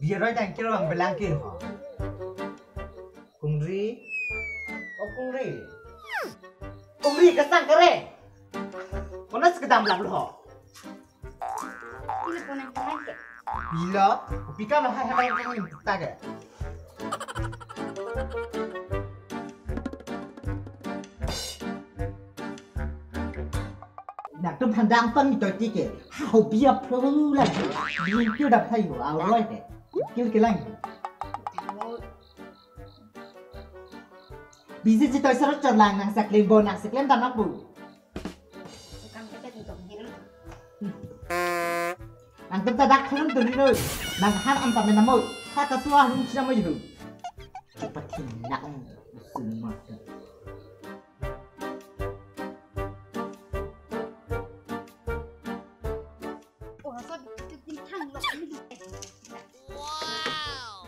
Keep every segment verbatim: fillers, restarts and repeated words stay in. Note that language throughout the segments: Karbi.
Dia roi tang kilo bang belang ke ho. Kungri. Oh, Kungri. Kungri, kasang kare. Kona sekedam lang lo ho. Pilo pon nang hai ke? Pilo, pika lo hai hai hai ta ke. Nangtum handang pang mi toi ti ke. Hau bia phu la. Bia kyo dap hai ho, au roi ke. Kil kilang. Bisi si toi sarot chot lang nang saklem bo nang saklem dam apu. Kam ke di dong hil. Nangtum ta dak khanam tu rinoi. Nang han am ta menamoi. Ha ka tua hum si namoi hu. Cepat hin nak ong sumar. Oh, so di di thang lo. Wow.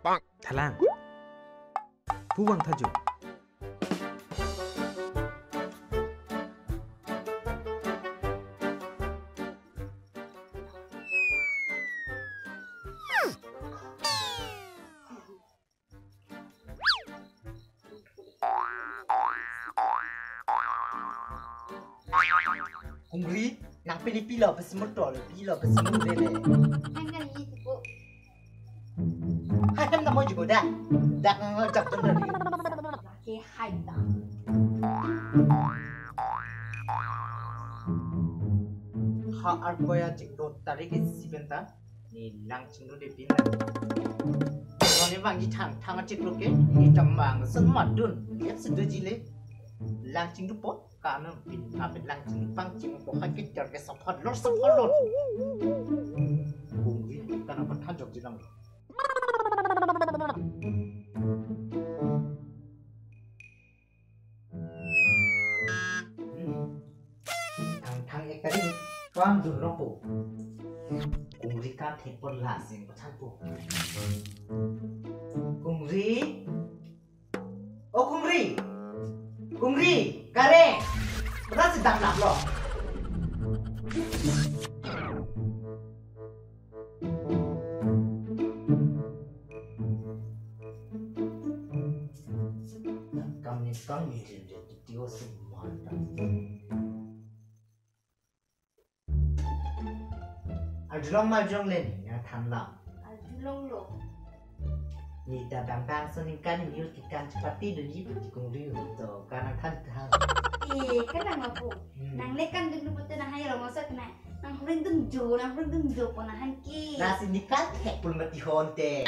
Wow. Thalang. Puwang thaju. Kungri, nang pini pilo pesimur tol, pilo pesimur lele. Hanya itu, Bu. Hai kan namo juga dah. Dak ngajak tuh dari. Laki hai dah. Ha arboya cik do tarik isi bentar. Ne lang chingru de pin. Neli vangji thang thang achiklo ke, ne tamang sun madun. Yep, sudah jile. Lang chingru po, kanam pin, apin lang chingru pang chingru po, hai ke jar ke saphat lor, saphat lor. Kungri, kanam pathan jok jilang. Hmm. Thang thang ek tari kwan dun rong po. Kungri kan thek pon la sing pathan po. Kungri. O Kungri. Kungri, kare. Pernah sedang nak lo. Kam ni kam ni dia dia dia semua. Arjulong ma arjulongle ne than lam. Arjulong lo. Ne ta bang bang so ningkan ni yur kikan chepati do ji pati Kungri to kanang than than. Eh, kanang apo. Hmm. Nang le kan dun pute nang hai rong sa kana. Nang hring dun jo, nang hring dun jo pon nang han ke. Lasi ne kan thek pul mati hon te.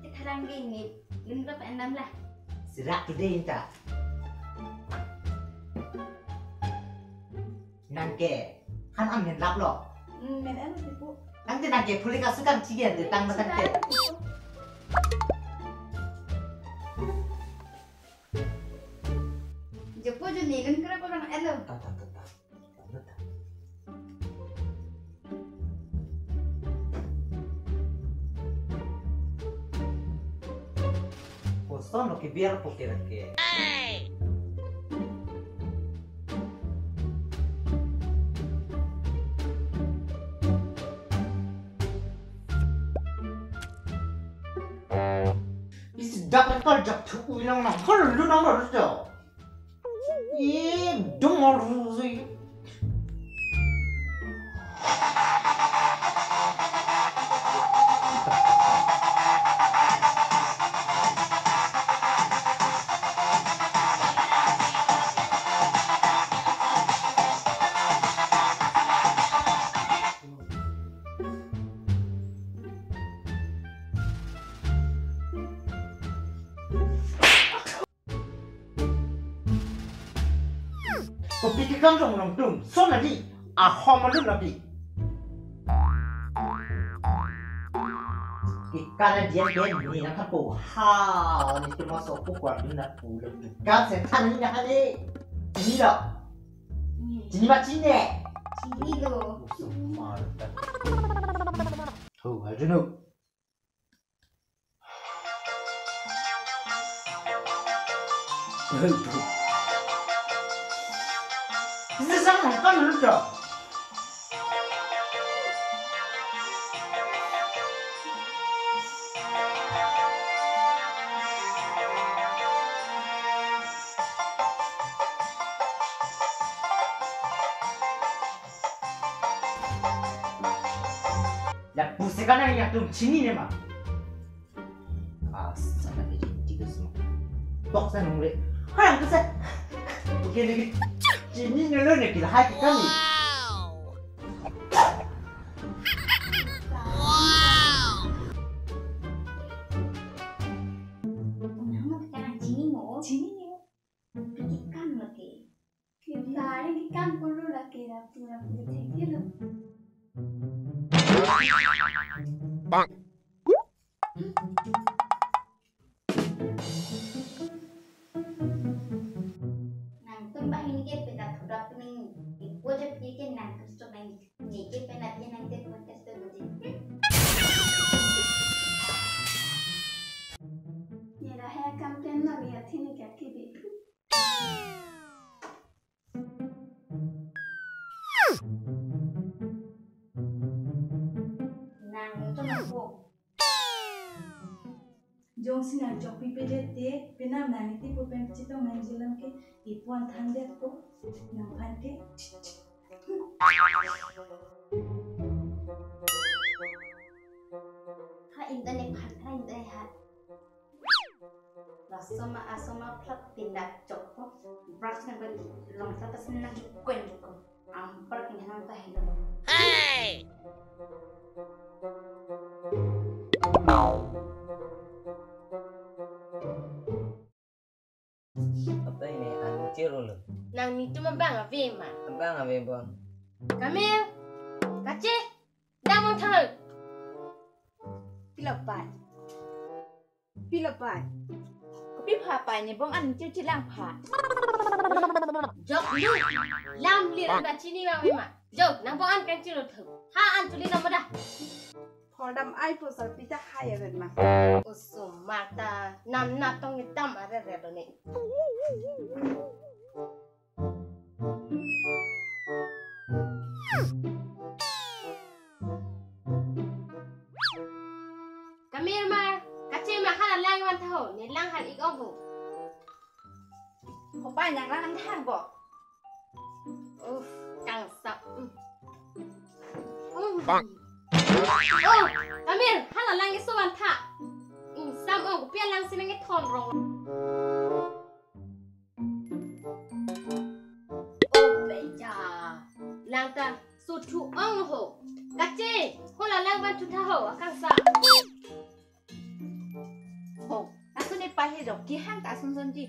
Ke tharang ke ne, dun berapa endam lah. Serak tu deh inta. Nang ke, han am hen lap lo. Hmm, men ano tipu. Nang te nang ke phulik asukam chigen te tang matang te. Jopo jo nilun kera ko bang elo. Ta, ta, ta, ta. Ta, ta, ta. Koson lo ke biar pokir ke. Isi dak kal jak thu ulang na. Hal lu nang harus do. Ih, dong harus. Kopi ke kam rong rong tum, son adi, ahom alun adi. Ikan dia dia ni na kapo, ha, ni tu masuk ko kuat ni na pulang. Kan setan ni na hade, ni lo. Chini ma chini. Chini lo. Usuk mal ta. Ho, Arjun ho. Sisa sang nang kan luto. Lapusi kan nangtum chinine ma? Ah, sana ini tiga semua. Box na nungre. Hai, ang kesa. Oke, lagi. Chinine lo ne, pila hai kita ni. Unang mo ka chinine mo. Chinine mo. Piti kam lagi. Kita ini kam perlu lagi, rapu rapu di tinggi lo. Bang. Nangtum banghini ke peta thurap ning. Ipo je piti ke nangtum stok nang. Neke pena dia nang te contest to buji. Nera he kam pen no ni athini ka kibi. Nangtum ako. Jongsi nang chokpipedet te, penang nang iti pu pen chetong nangji alam ke, ipo an thandet ko, nangphan ke. Ha, inda nephan, ha, inda ha. Laso ma, aso ma phlak pindak chokpo. Brush nang ban long sa pasin nang kuen ko. Ampar kini nang ta helo. Hey! Apa ini? Anu chiro lo. Nangtum abang ave ma? Abang ave bang. Kamil, kache, damon thal. Pilo pai. Pilo pai. Kopi pha pai ne bong an chiu chilang pha. Jok lu. Lam lir na chini bang ave ma. Jok, nang bong an kan chilo thu. Ha an chuli na moda. Pholdam ai po sar pita hai aven ma. Osomar ta nam natong itam are re do ne. Kamir mar, kache ma hala lang van tha ho, ne lang hal ik ong ho. Kopai nang lang thang bo. Uf, kangsa. Mm. Mm. Bang. Oh, Kamir, hala lang iso van tha. Ingsam ong, kopi alang si nang ithon rong. Oh, beja. Lang ta, so thu ong ho. Kache, hala lang van thu tha ho, akangsa. Oh, aso ne pahe jok, kehang ta ason son ji.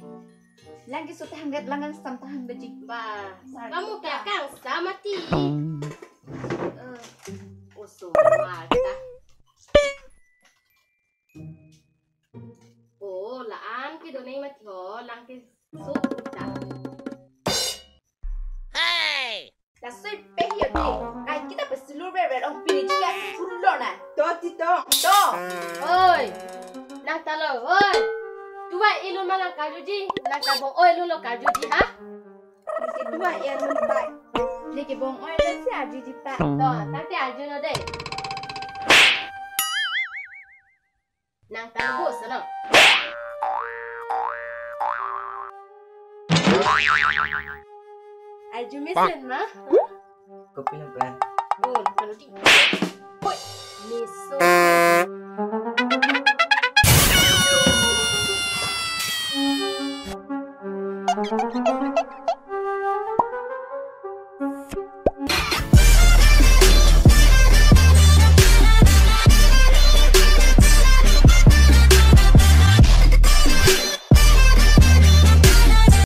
Lang keso ta hangdet, lang kan sam ta hangdet ji. Ba, sar kamu ta. Kehang sa mati. Eh, osomar ta. Oh, la-an kedo ne mati ho, lang keso ta. Hey! Lasoi pe hi odi. Kai kita pe silur ber ber ong pini jika sulo na. To ti to. To. Oi. Nang ta lo, oi. Tuwa ilun ma nang karjuji, nang ta bong oi lun lo karjuji, ha? Neke tuwa ilun bai. Neke bong oi lun si arjuji pa. To, tangte arju no de. Nang ta bus no. Arju mesen ma? Kopi nang plan. Bun, kalau di. Hoi, miso.